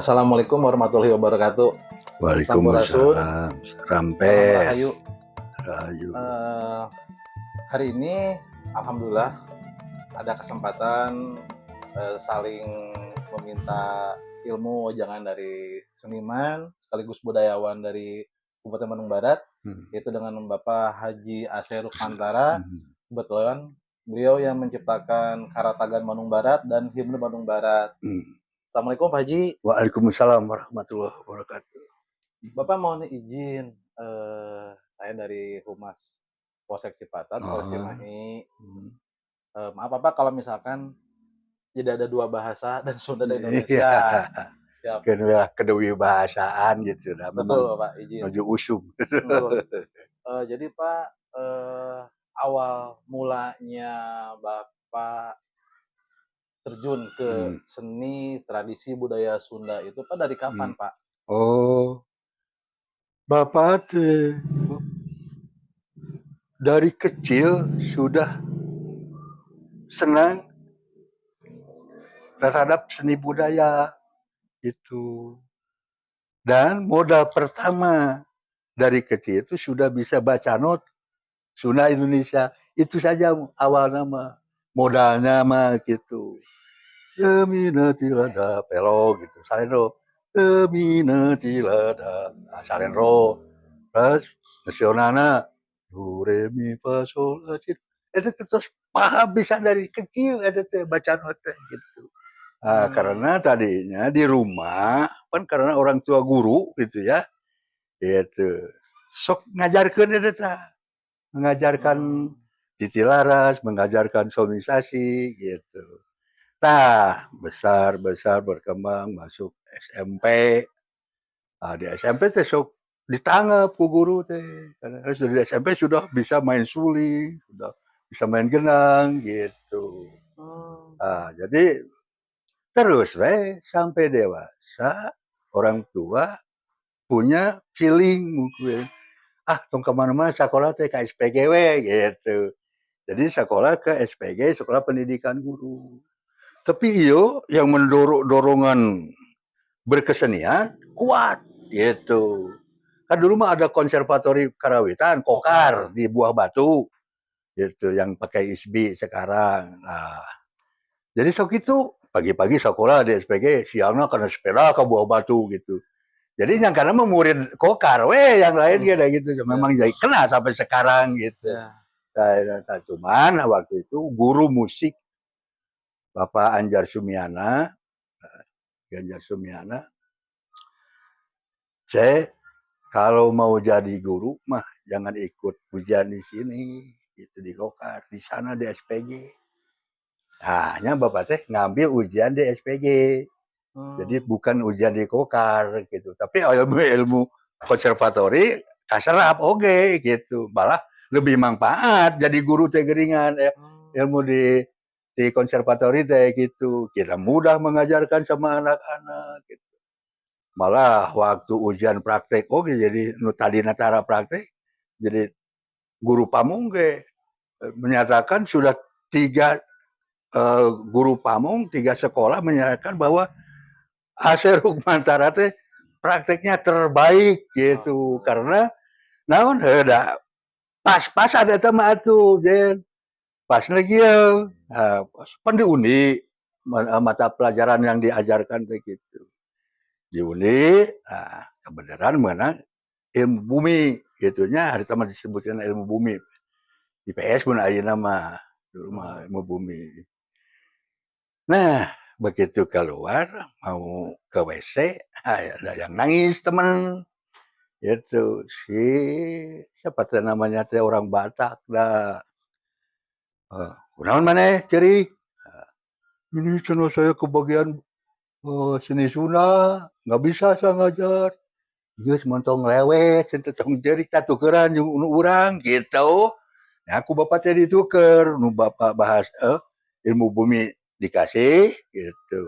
Assalamualaikum warahmatullahi wabarakatuh. Waalaikumsalam. Rampes. Rahayu. Rahayu. Hari ini alhamdulillah ada kesempatan saling meminta ilmu wejangan dari seniman sekaligus budayawan dari Kabupaten Bandung Barat, yaitu dengan Bapak Haji Ase Rukmantara. Kebetulan beliau yang menciptakan Karatagan Bandung Barat dan Himne Bandung Barat. Assalamualaikum, Pak Haji. Waalaikumsalam warahmatullahi wabarakatuh. Bapak, mohon izin, saya dari Humas Polsek Cipatat, Polres Cimahi. Maaf, Bapak, kalau misalkan tidak ada dua bahasa dan Sunda dan Indonesia. Siap. Kedua kedua bahasaan gitu dah. Betul, Memang Bapak, izin. Menuju usum. Betul. Jadi Pak, awal mulanya Bapak terjun ke seni tradisi budaya Sunda itu, Pak, dari kapan, Pak? Oh. Bapak teh dari kecil sudah senang terhadap seni budaya itu. Dan modal pertama dari kecil itu sudah bisa baca not Sunda Indonesia. Itu saja awal nama modalnya mah gitu. Demina tilada pelo gitu. Salendro. Demina tilada. Nah, salendro. Terus nasionalna do re mi fa sol la si. Itu terus paham bisa dari kecil eta teh baca not teh gitu. Nah, karena tadinya di rumah kan karena orang tua guru gitu ya. Gitu. Sok ngajarkeun eta tah. Mengajarkan titilaras, mengajarkan solmisasi gitu. Nah, besar besar berkembang masuk SMP. Ah, di SMP teh sok ditanggap ku guru teh, karena di SMP sudah bisa main suling, sudah bisa main gendang gitu. Ah, jadi terus we sampai dewasa orang tua punya feeling mungkin, "Ah, tong ka mana-mana, sakola teh ka SPG we," gitu. Jadi sekolah ke SPG, Sekolah Pendidikan Guru. Tapi ieu yang mendorong dorongan berkesenian kuat gitu. Kan dulu mah ada konservatori karawitan, Kokar, di Buah Batu gitu, yang pakai ISBI sekarang. Nah, jadi sok itu pagi-pagi sekolah di SPG, siangnya kana sepeda ke Buah Batu gitu. Jadi yang karena mah murid Kokar we yang lain kayak gitu. Memang jadi kena sampai sekarang gitu. Nah, nah, cuman waktu itu guru musik Bapak Anjar Sumiana, Anjar Sumiana, "Saya kalau mau jadi guru mah jangan ikut ujian di sini, itu di Kokar, di sana di SPG." Nah, nya Bapak teh ngambil ujian di SPG. Jadi bukan ujian di Kokar gitu, tapi ilmu-ilmu konservatori kaserap oge gitu. Malah lebih manfaat jadi guru teh geuningan ya, ilmu di konservatori teh gitu. Kita mudah mengajarkan sama anak-anak gitu. Malah waktu ujian praktek oge jadi nu tadina tara praktek jadi guru pamong ge menyatakan sudah tiga guru pamong, tiga sekolah menyatakan bahwa Ase Rukmantara teh prakteknya terbaik gitu. Karena naon heuh da pas-pasan eta mah atuh, Jen. Pasna kieu, pan diundi mata pelajaran yang diajarkan teh gitu. Diundi, nah kebenaran meunang ilmu bumi gitu nya, harita mah disebutkeun ilmu bumi. IPS mun ayeuna mah, dulu mah ilmu bumi. Nah, begitu keluar mau ke WC, ada yang nangis temen, itu si siapa teh namanya teh, orang Batak da. "Kunaon maneh ceurik?" "Ini," cenah, "saya kebagian, seni Sunda, nggak bisa saya ngajar." "Geus montong lewe cenah, tong ceurik, tah tukeran jeung nu urang," gitu. Nah, ku bapak teh dituker, nu bapak bahas ilmu bumi dikasih gitu.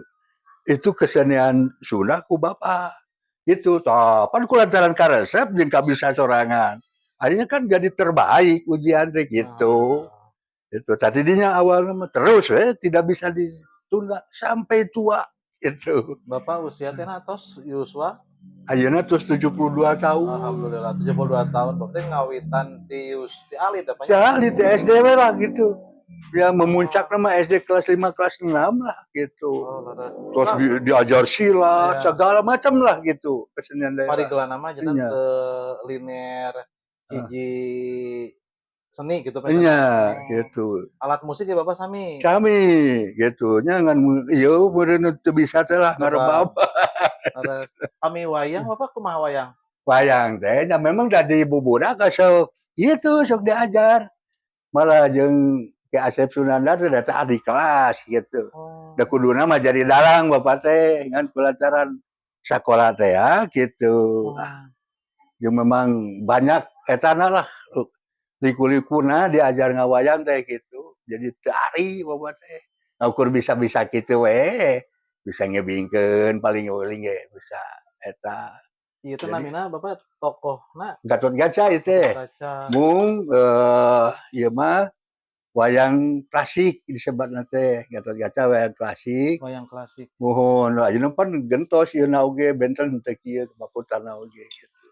Itu kesenian Sunda ku bapak, gitu. Tah pan kulantaran karesep jeung kabisa sorangan, akhirnya kan jadi terbaik ujian teh gitu. Itu tah tidinya awalna mah terus we tidak bisa ditunda sampai tua Gitu. Bapak usia teh atos yuswa? Ayeuna tos 72 tahun. Alhamdulillah, 72 tahun. Berarti ngawitan ti alit apa nya? Ya, di SD we lah gitu. Ya, memuncak nama SD kelas 5, kelas 6 lah gitu. Oh, leres. Terus Pak, diajar silat, segala macam lah gitu kesenian daerah. Parigelan mah janten teu linear hiji seni gitu, Pak. Iya, gitu. Alat musik ya Bapak sami? Sami gitu nya, ngan ieu meureun teu bisa teh lah, ngarebab. Leres. Pami wayang, Bapak kumaha wayang? Wayang teh nya memang dari bubudak sok ieu tuh, sok diajar. Malah jeung Ki Asep Sunandar teh da adik kelas gitu. Da kuduna mah jadi dalang bapak teh, ngan kulantaran sakola teh ya gitu. Ah, jeung memang banyak etana lah, liku-likuna diajar ngawayang teh gitu. Jadi teu ari bapak teh. Ukur bisa-bisa kitu we. Bisa ngebingkeun paling-paling ge bisa eta. Ieu teh Jadi namina Bapak tokohna? Gatot Kaca ieu teh. Gatot Kaca. Mung ieu mah wayang klasik disebutna teh, Gatot Kaca wayang klasik. Wayang klasik. Muhun, ayeuna pan gentos ieuna oge, benten teh kieu makutana oge gitu.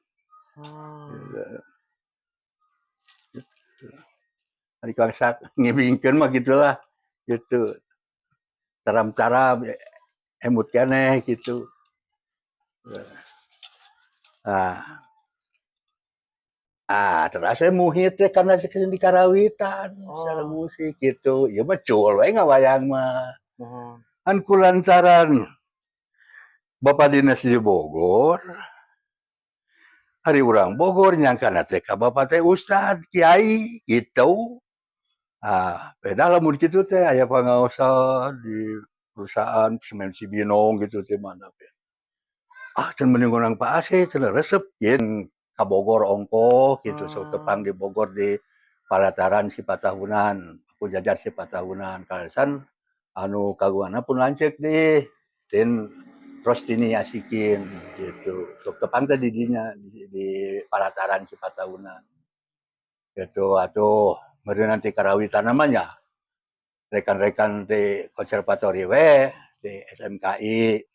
Gitu. Ari kangsa ngibingkeun mah gitulah, gitu. Taram-taram emut keneh gitu. Ah. Ah, terus muhit teh karena di karawitan secara musik gitu. Ieu mah cul we ngawayang mah. Kan kulantaran Bapak dinas di Bogor, ari urang Bogor nyangkana teh ka bapak teh ustad, kiai gitu. Ah, beda lamun kitu teh aya pangaosan di perusahaan Semen Cibinong gitu teh mana teh. Ah, cenah mending urang Pak Asep cenah, resep yen ka Bogor ongkoh gitu, sok tepang di Bogor di Palataran Sipatahunan, Pakujajar Sipatahunan, kaleresan anu kagunganna pun lanceuk deui, Tin Rostini Asikin gitu. Sok tepang teh di dinya, di Palataran Sipatahunan. Gitu atuh meureun nanti karawitan mah nya rekan-rekan di konservatori we, di SMKI.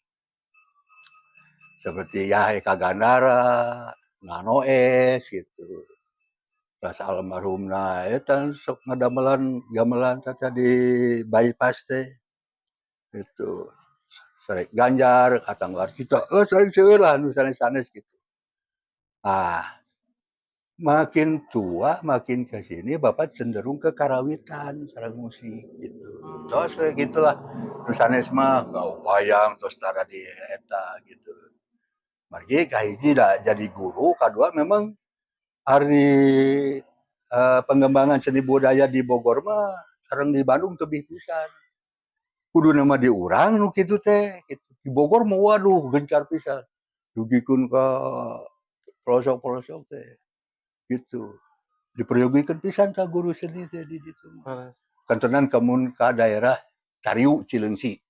Seperti ya Eka Gandara, Nano Es gitu. Terus almarhumna eta sok ngadamelan gamelan teh di bypass teh. Gitu. Sarek Ganjar, Atang Warsito, oh sering seueur lah nu sanes-sanes gitu. Ah, makin tua makin ke sini bapak cenderung ke karawitan sareng musik gitu. Tos we gitulah, nu sanes mah wayang tos tara di eta gitu. Margi kahiji da jadi guru, kadua memang ari pengembangan seni budaya di Bogor mah sareng di Bandung tebih pisan. Kuduna mah di urang nu kitu teh gitu. Di Bogor mah waduh gencar pisan. Dugikeun ka pelosok-pelosok teh gitu. Diperyogikeun pisan ka guru seni teh di ditu mah. Kantenan kamun ka daerah Cariu, Cileungsi.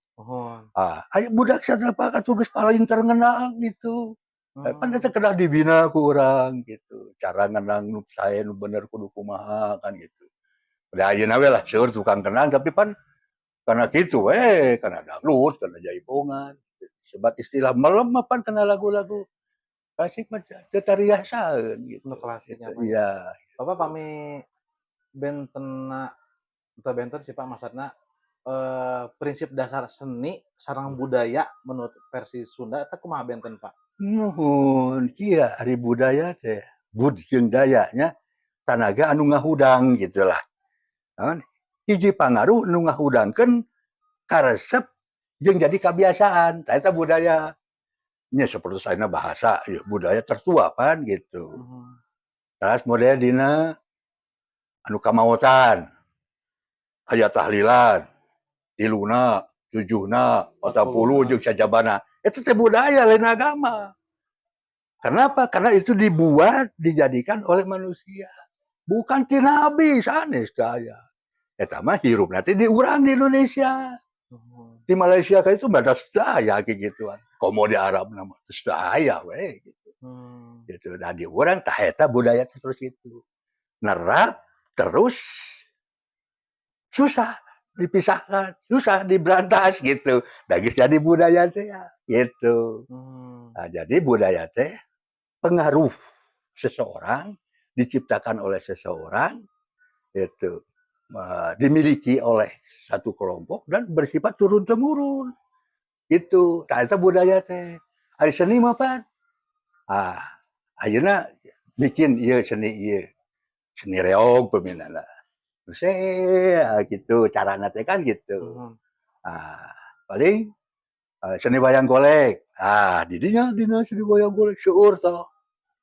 Ah, aya budak satapa atuh geus palinter ngendang gitu. Pan eta kedah dibina ku urang gitu. Cara ngendang nu sae nu bener kudu kumaha kan gitu. Da ayeuna we lah seueur tukang kendang, tapi pan kana kitu we, kana dangdut, kana jaipongan. Sebat istilah melem mah pan kana lagu-lagu klasik mah teu tariasaeun gitu. Nu klasiknya Gitu, mah. Iya. Bapak pami bentenna teu benten sih, Pak, maksudna prinsip dasar seni sareng budaya menurut versi Sunda eta kumaha benten, Pak? Nuhun, kieu ari budaya teh bud jeung daya nya, tanaga anu ngahudang gitulah. Naon, hiji pangaruh nu ngahudangkeun karesep jeung jadi kabiasaan, tah eta budaya. Nya sapertos ayeuna bahasa ieu budaya tertua pan gitu. Teras model dina anu kamaotan, aya tahlilan, tiluna, tujuhna, 40 jeung sajabana, eta teh budaya, lain agama. Kenapa? Karena itu dibuat, dijadikan oleh manusia, bukan ti nabi, sanes teu aya. Eta mah hirupna teh di urang di Indonesia. Di Malaysia ka itu mah teu aya kikituan. Komo di Arabna mah geus teu aya we gitu. Gitu, nah di urang tah eta budaya teh terus kitu. Nerap terus susah. Dipisahkan, susah diberantas gitu. Da geus jadi budaya teh ya, gitu. Nah, jadi budaya teh pengaruh seseorang, diciptakan oleh seseorang, itu dimiliki oleh satu kelompok dan bersifat turun temurun. Gitu. Tah, eta budaya teh. Ari seni mah pan, ah, ayeuna bikin ieu seni ieu, seni reog peuminana. Gitu carana teh kan gitu. Ah, paling seni wayang golek, ah, di dinya dina seni wayang golek seueur tah,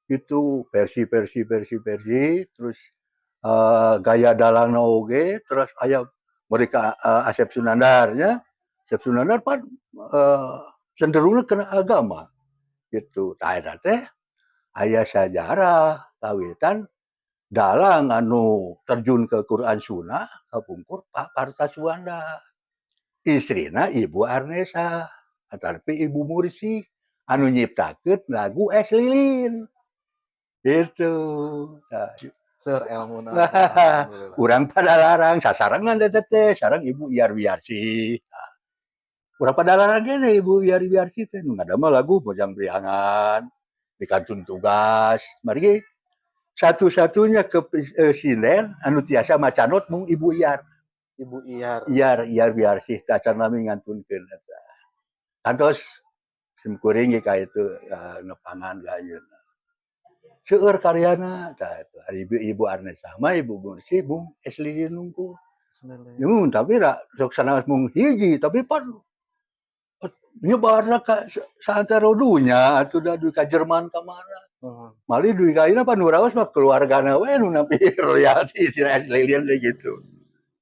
gitu versi versi versi versi, terus gaya dalangna oge, terus aya mereka, Asep Sunandar nya, Asep Sunandar pan cenderungna kana agama, gitu. Tah, eta teh aya sajarah kawitan dalang anu terjun ke Quran Sunnah kapungkur Pak Parta Suwanda. Istrina Ibu Arnesa atanapi Ibu Mursi anu nyiptakeun lagu Es Lilin, gitu. Tah. Seueur elmuna, alhamdulillah. Urang Padalarang sasarengan eta teh sareng Ibu Iyar Wiarsih. Tah, urang Padalarang keneh Ibu Iyar Wiarsih teh nu ngadamel lagu Bojang Priangan, Dikantun Tugas, margi satu-satunya sinden anu tiasa maca not mung Ibu Iyar. Ibu Iyar. Iyar, Iyar Wiarsih teh acan lami ngantunkeun eta. Kantos sim kuring ge ka itu nepangan ka ayeuna. Seueur karyana tah eta ari Ibu Ibu Arnesa mah, Ibu Mursi mung Es Lilin hungkul. Tapi da sok sanaos mung hiji tapi pan nyebarna ka saantero dunya atuh da dugi ka Jerman ka mana. Malih dugi ka ayeuna pan nu raos mah keluargana we nu nampi royalti si Es Lilin teh gitu.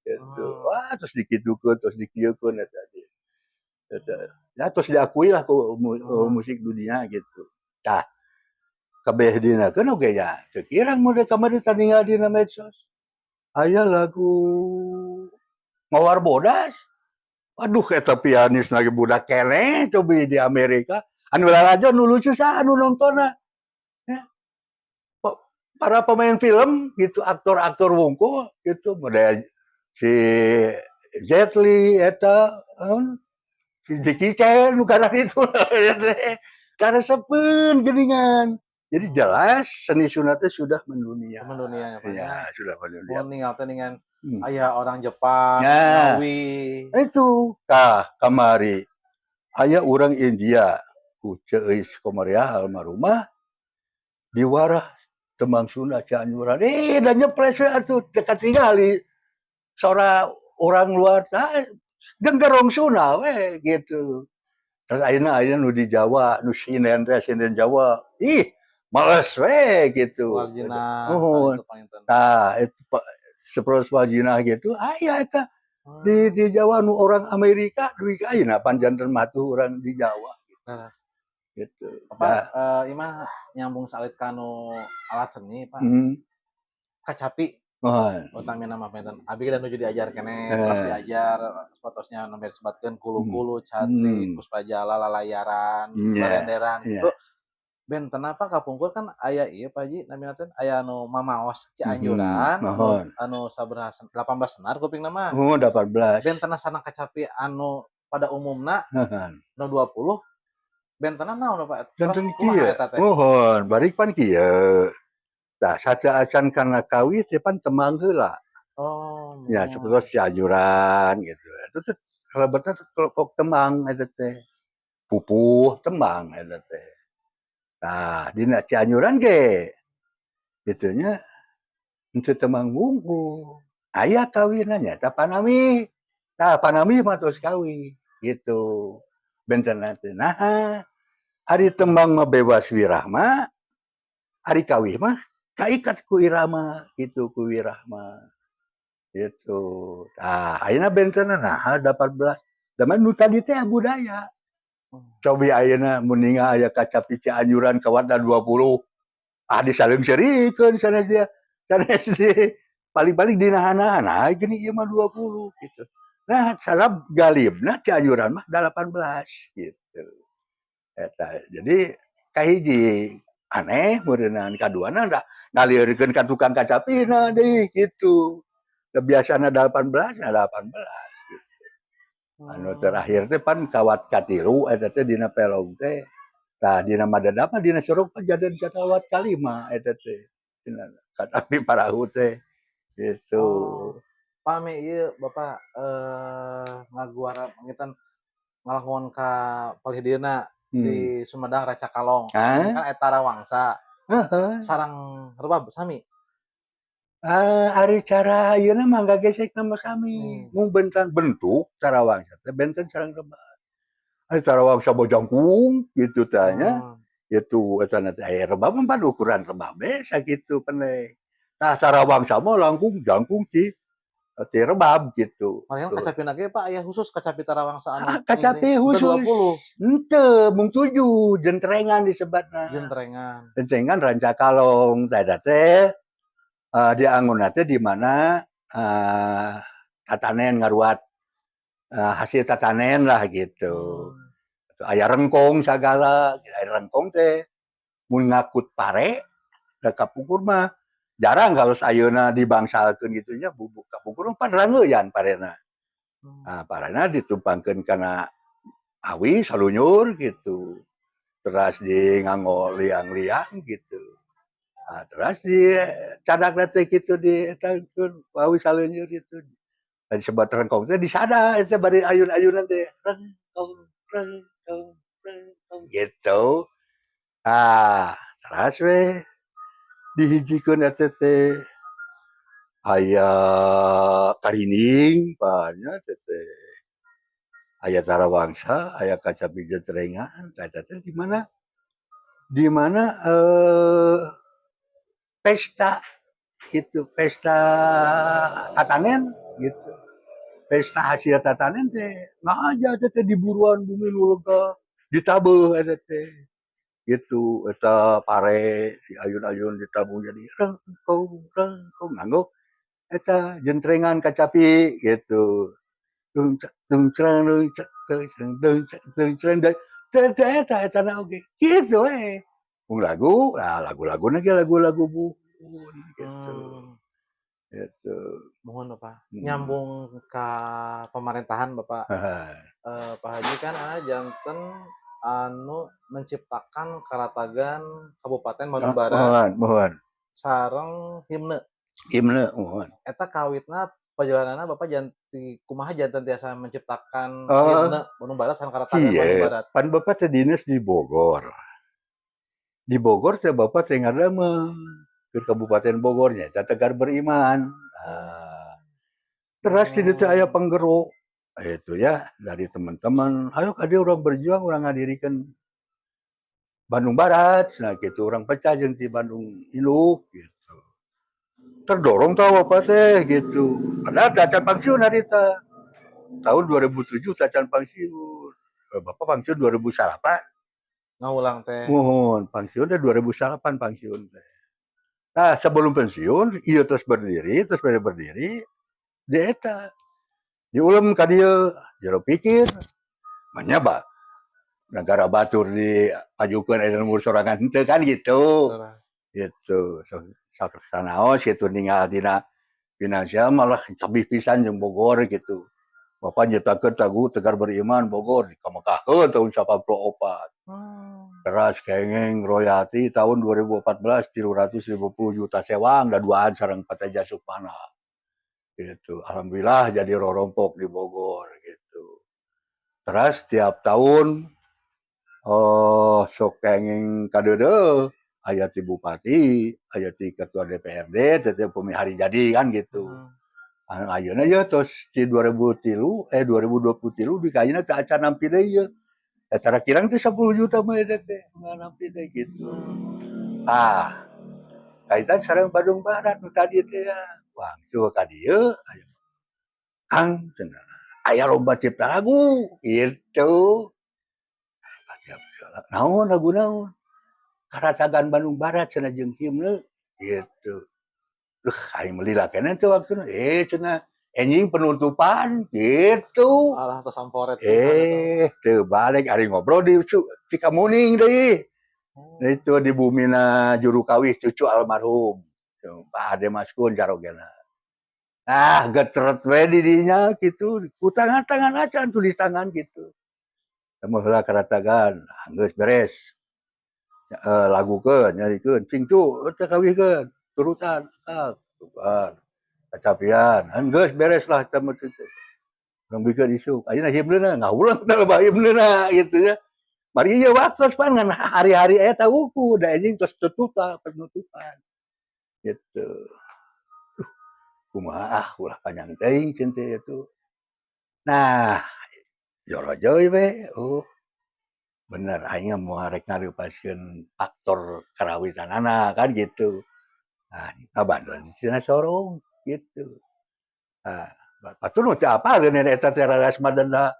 Gitu. Wah, terus dikitukeun, terus dikieukeun eta teh. Eta ya terus diakui lah ku musik dunia gitu. Tah, kabeh dinakeun oge nya teu kirang mun kamari taningal dina medsos. Aya lagu Mawar Bodas. Waduh, eta pianis lagi budak keneh cobi di Amerika. Anu lalajo nu lucu saha nu nontonna? Ya. Para pemain film gitu, aktor-aktor wungkul gitu, model si Jet Li eta, naon, si Jackie Chan nu kana itu karesepeun geuningan. Jadi jelas seni Sunda teh sudah mendunia. Mendunia ya, Pak, Iya, ya. sudah mendunia. Mun ningal teh dengan aya orang Jepang, Nah, Ngawi. Itu tah kamari aya urang India ku Ceuis Komariah almarhumah diwarah tembang Sunda Cianjuran, ih, da nyeples we atuh teu katingali sora urang luar tah genggerong Sunda we gitu. Terus ayeuna aya nu di Jawa, nu sinden teh sinden Jawa, ih, males we gitu. Waljinah, Nuhun. itu panginten. Tah, itu sapertos Waljinah gitu aya eta di Jawa nu orang Amerika dugi ka ayeuna pan janten matuh urang di Jawa Leres. gitu. Apa Nah, ieu mah nyambung salit kanu alat seni, Pak. Kacapi Muhun. utamina mah panginten. Abi da nuju diajar keneh, terus diajar sepatosnya nembe disebatkeun kulu-kulu, cantrik, puspajala, lalayaran, barenderan gitu. Benten apa kapungkur kan aya ieu Pak Haji namina teh aya anu mamaos Cianjuran anu anu sabaraha 18 senar kupingna mah. Oh, 18. Bentenna sareng kacapi anu pada umumna nu 20 bentenna naon, Pak? Terus Janten kumaha kieu, eta teh? muhun, bari pan kieu. Tah, sateuacan kana kawih teh pan tembang heula. Oh, Ya, muhun. sapertos Cianjuran gitu. Itu teh kalebetna kelompok tembang eta teh. Pupuh tembang eta teh. Tah, dina Cianjuran ge kitu nya henteu tembang wungkul. Aya kawihna nyaeta panamih. Tah, panamih mah tos kawih gitu. Bentenna teh naha ari tembang mah bebas wirahma, ari kawih mah kaikat ku irama gitu, ku wirahma. Gitu. Tah, ayeuna bentenna naha 18 da mah nu tadi teh budaya. Cobi ayeuna mun ningal aya kacapi Cianjuran kawatna 20, ah, disaleungseurikeun sanes dia, sanes di paling-paling dinahan-nahan, ah, geuning ieu mah 20 gitu. Nah, sabab galibna Cianjuran mah 18 gitu. Eta. Jadi kahiji aneh meureunan, kaduana da ngalieurkeun ka tukang kacapina deui gitu. Da biasana 18 ya 18 Anu terakhir teh pan kawat katilu eta teh dina pelog teh. Tah, dina Madadap mah, dina Sorog mah janten kawat kalima eta teh. Dina kacapi parahu teh gitu. Oh. Pami ieu Bapak ngaguar panginten ngalakuan ka palih dieuna di Sumedang Rancakalong. Ah? Kan eta tarawangsa. Heeh. Sareng rebab sami? Ah, ari cara ayeuna mah ngagesek mah sami. Mung benten bentuk tarawangsa teh benten sareng rebab. Ari tarawangsa mah jangkung kitu tah nya. Itu eta na teh, aya rebab mah pan ukuran rebab we sakitu pendek. Tah, tarawangsa mah langkung jangkung ti rebab gitu. Malihan Tuh. Kacapina ge, Pak, aya khusus kacapi tarawangsa anu Ah, kacapi teu khusus. 20. Henteu, mung 7, jentrengan disebatna. Jentrengan. Jentrengan Rancakalong, tah eta teh dianggonna teh di mana tatanen ngaruat, hasil tatanen lah gitu. Aya rengkong sagala, aya rengkong teh mun ngakut pare da kapungkur mah jarang kalau ayeuna dibangsalkeun kitu nya, bubuk kapungkur mah pan ranggeuyan parena. Ah, parena ditumpangkeun kana awi salunyur gitu. Teras di nganggo liang-liang gitu. Ah, teras dicadakna teh kitu, dietakeun ku awi salunyur itu. Da disebat rengkong teh disada eta bari ayun-ayunan teh, rengkong rengkong rengkong gitu. Ah, teras we dihijikeun eta teh aya karinding nya eta teh. Aya tarawangsa, aya kacapi jentrengan, tah eta teh di mana pesta gitu, pesta tatanen gitu. Pesta hasil tatanen teh ngahaja teh di buruan bumi nu lega, ditabeuh eta teh. Gitu, eta pare diayun-ayun, ditabuh jadi rengkong rengkong nganggo eta jentrengan kacapi gitu. Dung cak dung crang dung cak dung cak dung crang teh eta etana oge kitu we. Mung lagu, nah lagu-laguna ge lagu-lagu buhun gitu. Gitu. Muhun, Bapak. Mhm. Nyambung ka pemerintahan, Bapak. Heeh. Pak Haji kan janten anu menciptakan karatagan Kabupaten Bandung Barat Muhun muhun. Sareng himne. Himne, muhun. Eta kawitna perjalananna Bapak janti kumaha janten tiasa menciptakan himne Bandung Barat sareng karatagan Bandung Kieu, Barat? Pan Bapak teh dinas di Bogor. Di Bogor teh Bapak teh ngadamel ke Kabupaten Bogor nyaeta Tegar Beriman. Nah, teras di dieu teh aya panggero, itu ya, dari teman-teman, "Hayu ka dieu urang berjuang, urang ngadirikeun Bandung Barat," cenah kitu, "urang pecah jeung ti Bandung induk," gitu. Terdorong tah Bapak teh gitu, padahal teu acan pangsiun harita. Tahun 2007 teu acan pangsiun, Bapak pangsiun 2009. Ngawulang teh. Muhun, pangsiun teh 2009 pangsiun teh. Nah, sebelum pensiun, ieu terus berdiri, terus berdiri, di eta, diulem ka dieu, jero pikir, manya ba nagara batur dipajukeun aya lembur sorangan henteu kan gitu. Leres. Gitu, sok sanaos kitu ninggal dina finansial malah tebih pisan jeung Bogor gitu. Bapak nyiptakeun lagu Tegar Beriman Bogor dikamekahkeun tahun 84. Teras kenging royalti tahun 2014 350 juta sewang daduaan sareng Pateja Sukmana. Gitu, alhamdulillah jadi rorompok di Bogor gitu. Teras tiap tahun sok kenging kadeudeuh aya ti bupati, aya ti ketua DPRD, teh upami hari jadi kan gitu. Ayeuna ye tos ti 2003 eh 2023 dugi ka ayeuna teu acan nampi deui ieu. Acara kirang teh 10 juta mah eta teh nampi teh gitu. Ah, kaitan sareng Bandung Barat nu tadi teh ya. Wangsul ka dieu, "Kang," cenah, "aya lomba cipta lagu," gitu. "Naon, lagu naon?" "Karatagan Bandung Barat," cenah, "jeung himne," gitu. "Duh, aing mah lila keneh teh waktuna." "Eh," cenah, "enjing penutupan," gitu. Alah, tos samporet pisan eta. Eh, teu balik ari ngobrol di Cikamuning deui. Itu di bumina juru kawih cucu almarhum, Pak Ade Maskun carogena. Ah, getret we di dinya kitu, ku tangan-tangan acan tulis tangan gitu. Temu heula karatagan, geus beres. Lagukeun, nyarikeun, cingcu teh kawihkeun, turutan, ah, tuh kacapian, geus beres lah eta mah teh. Nembikeun isuk, ayeuna himneuna ngahuleng teh lebah himneuna gitu nya. Mari ieu waktos pan ngan hari-hari eta hungkul, da anjing tos tutupan, penutupan. Gitu. Duh, kumaha ah ulah panjang teuing cenah teh itu. Nah, jorojoy we, oh bener aing mah moal rek ngareupaskeun faktor karawitanana kan gitu. Nah, ngabandon cenah sorong gitu. Nah, batur nu teu apaleun eta teh raras madenda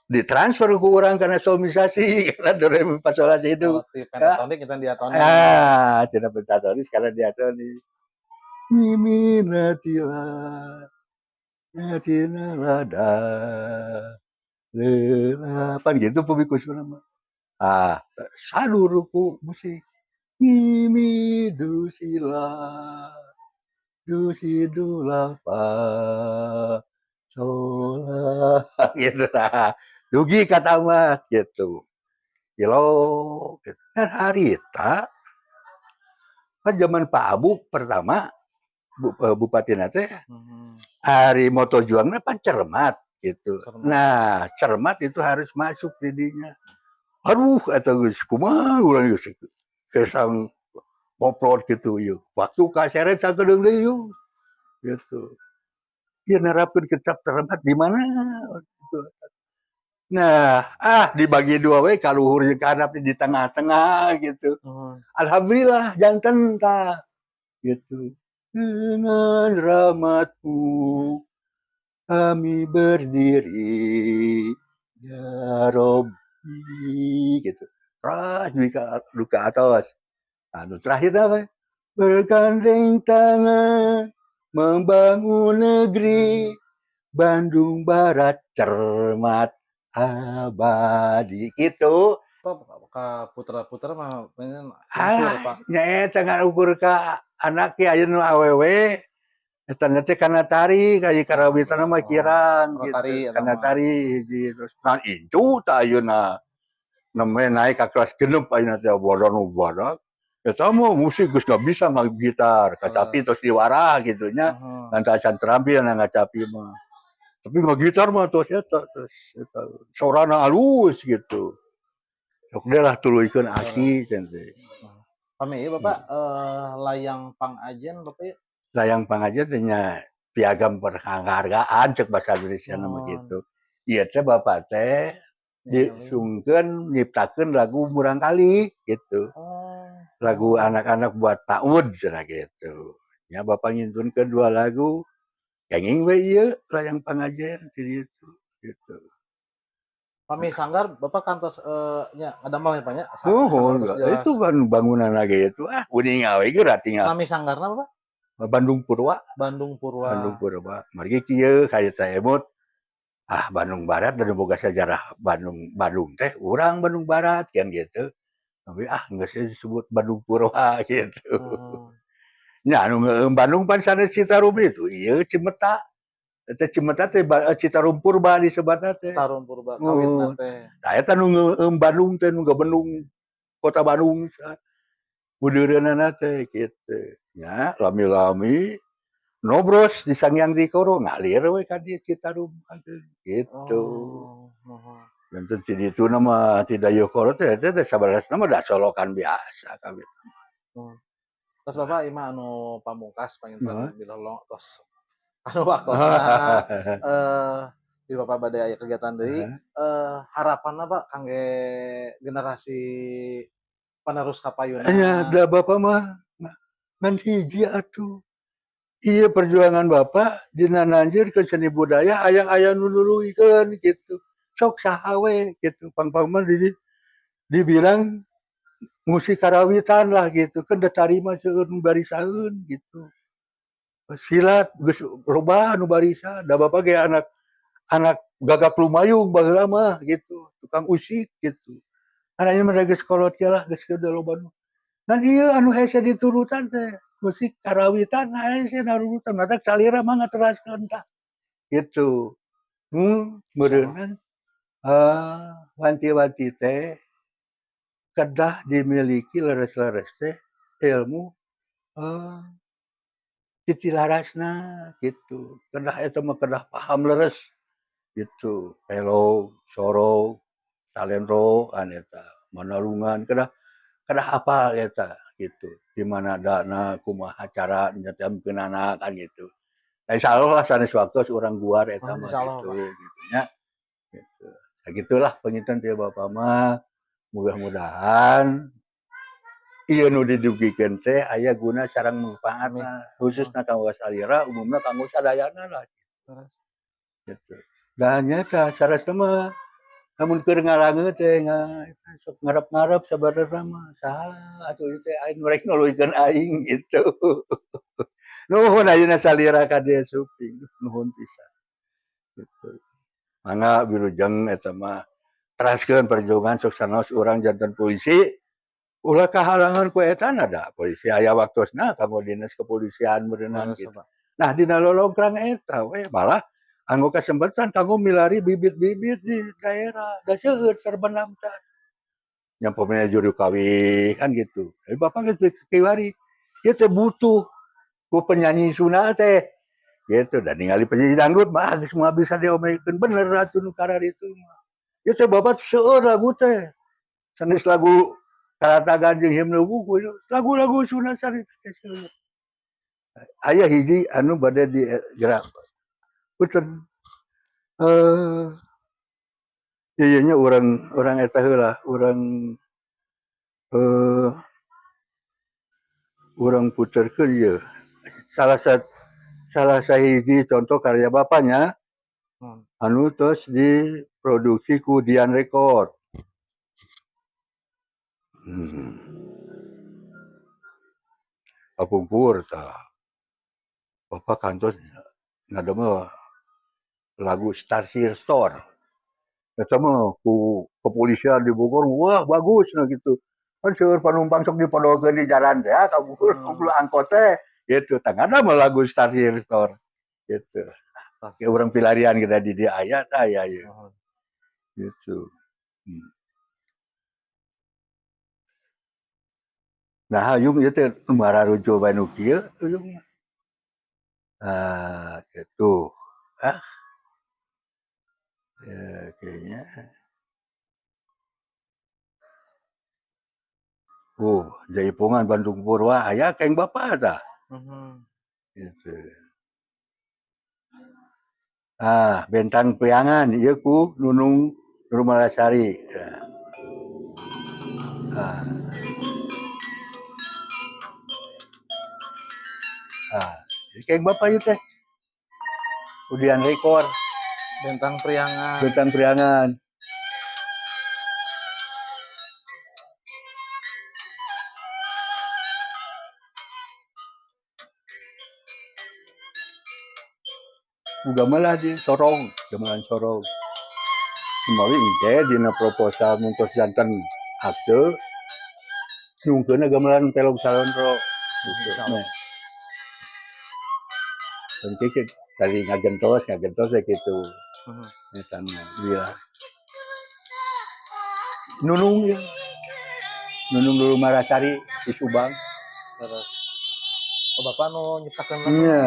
ditransfer ku urang kana solmisasi kana do re mi fa sol la si do. Oh, ti pentatonik kita diatonik. Ah, cenah pentatonis kana diatonik. Mi mi la ti la, la ti la la da, le la, pan gitu pami kusuna mah. Ah, sadur ku musik. Mi mi do si la, do si do la fa, sol la, gitu tah. Dugi ka tamat gitu. Ilo gitu. Kan harita kan zaman Pak Abu pertama bupatina teh ari moto juangna pan cermat gitu. Cermat. Nah, cermat itu harus masuk di dinya. Aduh eta geus kumaha urang geus kesang koplot gitu ieu. Waktu kaseret sakedeung deui ieu. Gitu. Ieu nerapkeun kecap cermat di mana gitu. Nah, ah dibagi dua we ka luhur jeung ka handap di tengah-tengah gitu. Alhamdulillah janten tah gitu. Dengan rahmatmu kami berdiri ya Robbi gitu. Ras dugi ka atos. Anu terakhir we bergandeng tangan membangun negeri Bandung Barat cermat abadi gitu. Pak, ka putra-putra mah pengen unsur, Alah, Pak. Nya eta ngan ukur ka anak ge aya nu awewe eta teh kana tari ka karawitan mah Oh, kirang kana gitu. Tari eta Kana mah. Tari hiji terus ngan incu tah ayeuna nembe naik ka kelas 6 ayeuna teh badan nu badag. Eta mah musik geus bisa ngagitar, kacapi tos diwarah gitu nya. Ngan acan terampil na ngacapi mah. Tapi ngagitar mah tos eta tos eta sorana alus gitu. Sok deui lah tuluykeun aki cenah teh. Pami ieu Bapak layang pangajen Bapak ieu? Layang pangajen teh nya piagam penghargaan cek bahasa Indonesia mah gitu. Ieu teh bapak teh disungkeun nyiptakeun lagu murangkalih gitu. Lagu anak-anak buat PAUD cenah gitu. Nya bapak ngintunkeun 2 lagu, kenging we ieu layang pangajen ti ditu gitu. Pami sanggar Bapak kantos nya ngadamel ya Pak nya? Muhun, Sanggar tos jelas. Itu kan bangunan lagi itu ah uninga we geura tinggal. Nami sanggarna Bapak? Bandung Purwa. Bandung Purwa. Bandung Purwa. Margi kieu ka emut ah Bandung Barat dan boga sejarah Bandung Bandung teh urang Bandung Barat kan gitu. Tapi ah geus disebut Bandung Purwa gitu. Nya anu Bandung pan sanes Citarum itu, ieu Cimeta. Eta Cimeta teh Citarum Purba disebatna teh. Citarum Purba kawitna teh. Tah eta nu ngeueum Bandung teh nu gabendung kota Bandung budeureunana teh kitu. Nya lami-lami nobros di Sanghyang Tikoro ngalir we ka dieu Citarum gitu. Oh, muhun. Janten ti dituna mah ti Dayeuhkolot teh eta teh sabarasna mah da solokan biasa kawit. Terus Bapak ieu mah anu pamungkas panginten Heeh. bilolong tos anu waktosna di Bapak bade aya kegiatan deui. Harapanna Pak kangge generasi penerus kapayunna? Nya da Bapak mah ngan hiji atuh. Ieu perjuangan Bapak dina nanjirkeun seni budaya hayang aya nu nuluykeun gitu. Sok saha we gitu pang-pang mah dibilang musik karawitan lah gitu kan da tari mah seueur nu barisaeun gitu. Silat geus loba nu barisa da Bapak ge anak anak gagak lumayung baheula mah gitu, tukang usik gitu. Kan ayeuna mah da geus kolot ge lah geus loba nu. Ngan ieu anu hese diturutan teh Musik karawitan aya sih narurutan, matak salira mah ngateraskeun tah, gitu. Meureunan, wanti-wanti teh kedah dimiliki leres-leres teh ilmu titilarasna gitu. Kedah eta mah kedah paham leres gitu. Pelog, sorog, salendro kan eta, manalungan kedah kedah apal eta gitu. Di mana dana, kumaha cara nyetemkeunana kan gitu. Da insyaallah lah sanes waktos urang guar eta Oh, mah insyaallah, gitu Pak. Gitu nya. Gitu. Sagitulah panginten ti Bapak mah. Mudah-mudahan ieu nu didugikeun teh aya guna sareng Amin. mangfaatna, khususna kanggo salira, umumna kanggo sadayana lah. Leres. Gitu. Da nya eta saresna mah lamun keur ngalangeut teh sok ngarep-ngarep sabenerna mah, saha atuh ieu teh aing nu rek nuluykeun aing gitu. Nuhun ayeuna salira ka dieu sumping, nuhun pisan. Gitu. Mangga wilujeng eta mah teraskeun perjuangan sok sanaos urang janten polisi, ulah kahalangan ku etana, da polisi aya waktosna kanggo dinas kepolisian meureunan Leres, gitu. Pak. Nah, dina lolongkrang eta we malah anggo kasempatan kanggo milari bibit-bibit di daerah, da seueur terbenam tah. Nya pamina juru kawih kan gitu. Tapi Bapak geus kiwari, ieu teh butuh ku penyanyi Sunda teh gitu, dan ningali penyanyi dangdut mah geus moal bisa diomekeun, bener atuh nu kararitu mah. Ieu teh Bapak seueur lagu teh. Sanes lagu Kalatagan jeung himne buku, lagu-lagu Sunda sanes seueur. Aya hiji anu bade digerak. Punten. Ieu nya urang urang eta heula, urang puterkeun ieu. Salah sahiji contoh karya Bapaknya anu tos diproduksi ku Dian Record. Kapungkur tah. Bapak kantos ngadamel lagu Starsir Store. Eta mah ku kepolisian di Bogor, wah bagus nah gitu. Kan seueur panumpang sok dipodolkeun di jalan teh kapungkur angkot teh gitu. Tah ngadamel lagu Starsir Store gitu. Kayak urang pilarian kita di dieu aya tah aya ieu. Gitu. Nah, hayung ieu teh mararujuk bae nu kieu huyung mah. Ah, gitu. Ah. Ya, kayaknya. Oh, Jaipongan Bandung Purwa aya keng Bapak tah. Gitu. Ah, Bentang Priangan ieu ku Nunung Nurmalasari. Nah. Ah. Ah, keng Bapak ieu teh. Udian rekor. Bentang Priangan. Bentang Priangan. Gamelan di sorong, gamelan sorong. Kumawi engke dina proposal mun tos janten akte nyungkeunna gamelan pelog salendro gitu. Insyaallah. Nah. Engke tadi ngagentos, ngagentos ya gitu. Eta mah iya. Nunung ya. Nunung dulu Marasari di Subang. Terus. Oh, Bapak nu nyiptakeun lagu? Iya.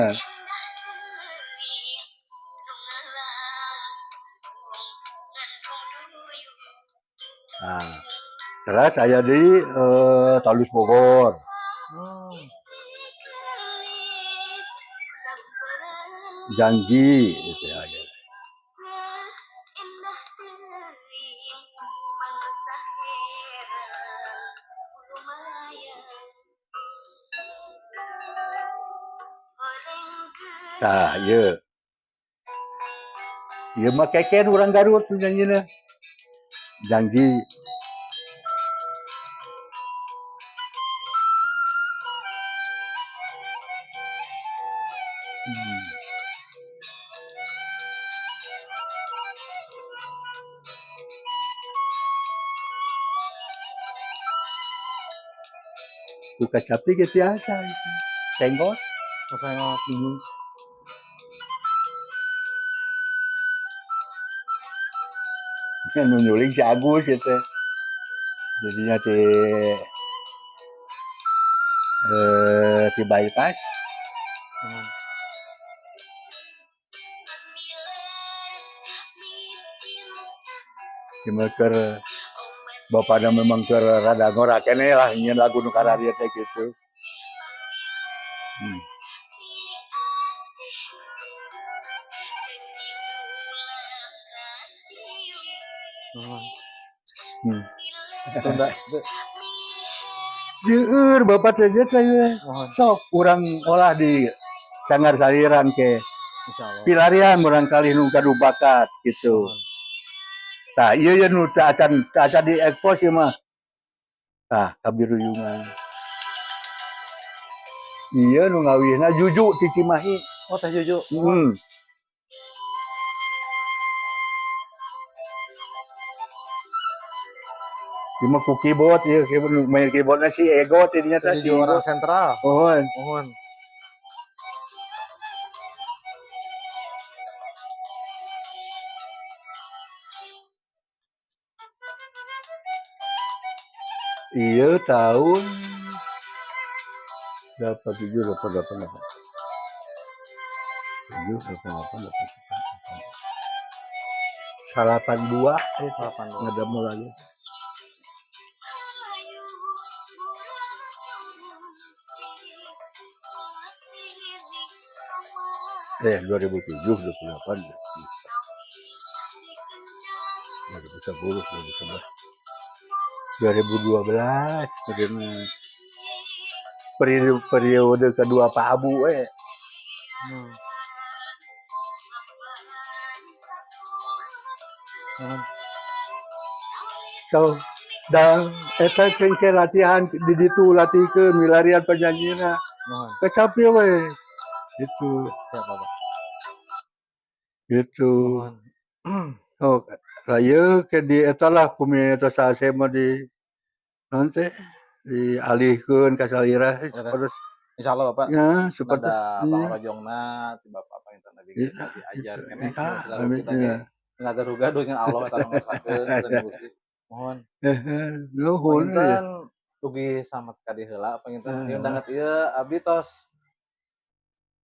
Nah, terus saya di Talus Bogor. Janji gitu ya. Tah, ieu. Ieu mah keken urang Garut nu nyanyina. Janji. Ku kacapi ge tiasa itu. Senggol. Senggol. Nu nyuling si Agus gitu. Jadinya di bypass. Cuma keur bapakna memang keur rada ngora keneh lah nyieun lagu nu kararieu teh gitu. Sunda teu. Seueur bapak teh saya. Muhun. Sok urang olah di Sanggar Saliran ke. Insyaallah. Pilarian murangkalih nu gaduh bakat gitu. Muhun. Tah ieu ye nu teu acan diekspos ieu mah. Tah kabiruyungan. Ieu nu ngawihna Juju ti Cimahi. Oh, Teh Juju. Heeh. Ieu mah ku keyboard ieu, keyboard main keyboardna si Ego tidinya Teh teh si Juju Ego. orang sentral. Muhun. Muhun. Ieu tahun 87, 88, 8. 7, 88, 89, 82 eta 82. ngadamel lagi. 2007, 28, 2010, 2011, 2012 akhirnya. Periode, periode kedua Pak Abu eh. So, dan eta ke latihan di ditu latihkeun milarian penyanyina. Muhun. Kecapil we. Itu. Siap, Bapak. Gitu. Muhun. Oh, ieu ke di eta lah komunitas saya mah di naon teh dialihkeun ka salira Leres. Insyaallah Bapak. Ya, seperti Nada iya. pangrojongna ti Bapak panginten abi Iya, diajar gitu. keneh Ah, selalu amin, kita iya. ge ngagaduh-gaduh dengan Allah eta nu ngersakeun seni Gusti. Muhun. Nuhun euy. Panginten dugi samet ka dieu heula panginten. Ieu danget ieu abdi tos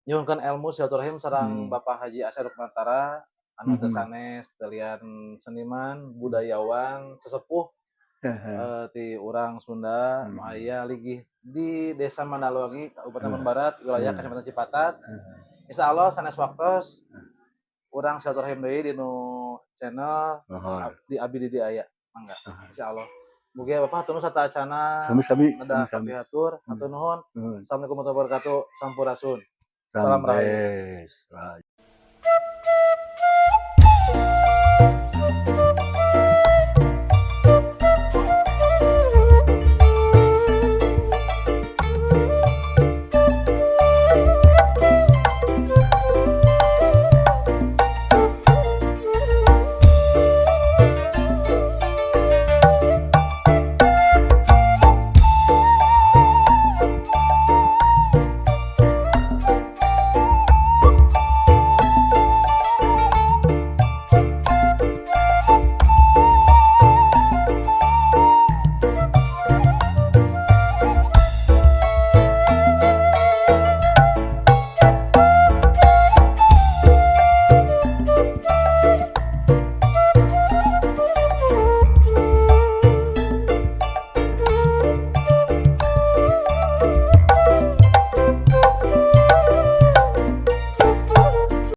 nyuhunkeun ilmu silaturahim sareng Bapak Haji Asep Rukmantara anu teu sanes telian seniman, budayawan, sesepuh ti urang Sunda nu aya ligih di Desa Mandalwangi, Kabupaten Bandung Barat, wilayah Kecamatan Cipatat. Insyaallah sanes waktos urang silaturahim deui di nu channel di Abi Didi Aya. Mangga. Insyaallah. Mugi Bapak hatur nuhun sateuacanna Sami-sami, neda sami-sami. kapihatur, hatur nuhun. Nuhun. Assalamualaikum warahmatullahi wabarakatuh. Sampurasun. Salam rahayu. Rampes. Rahayu.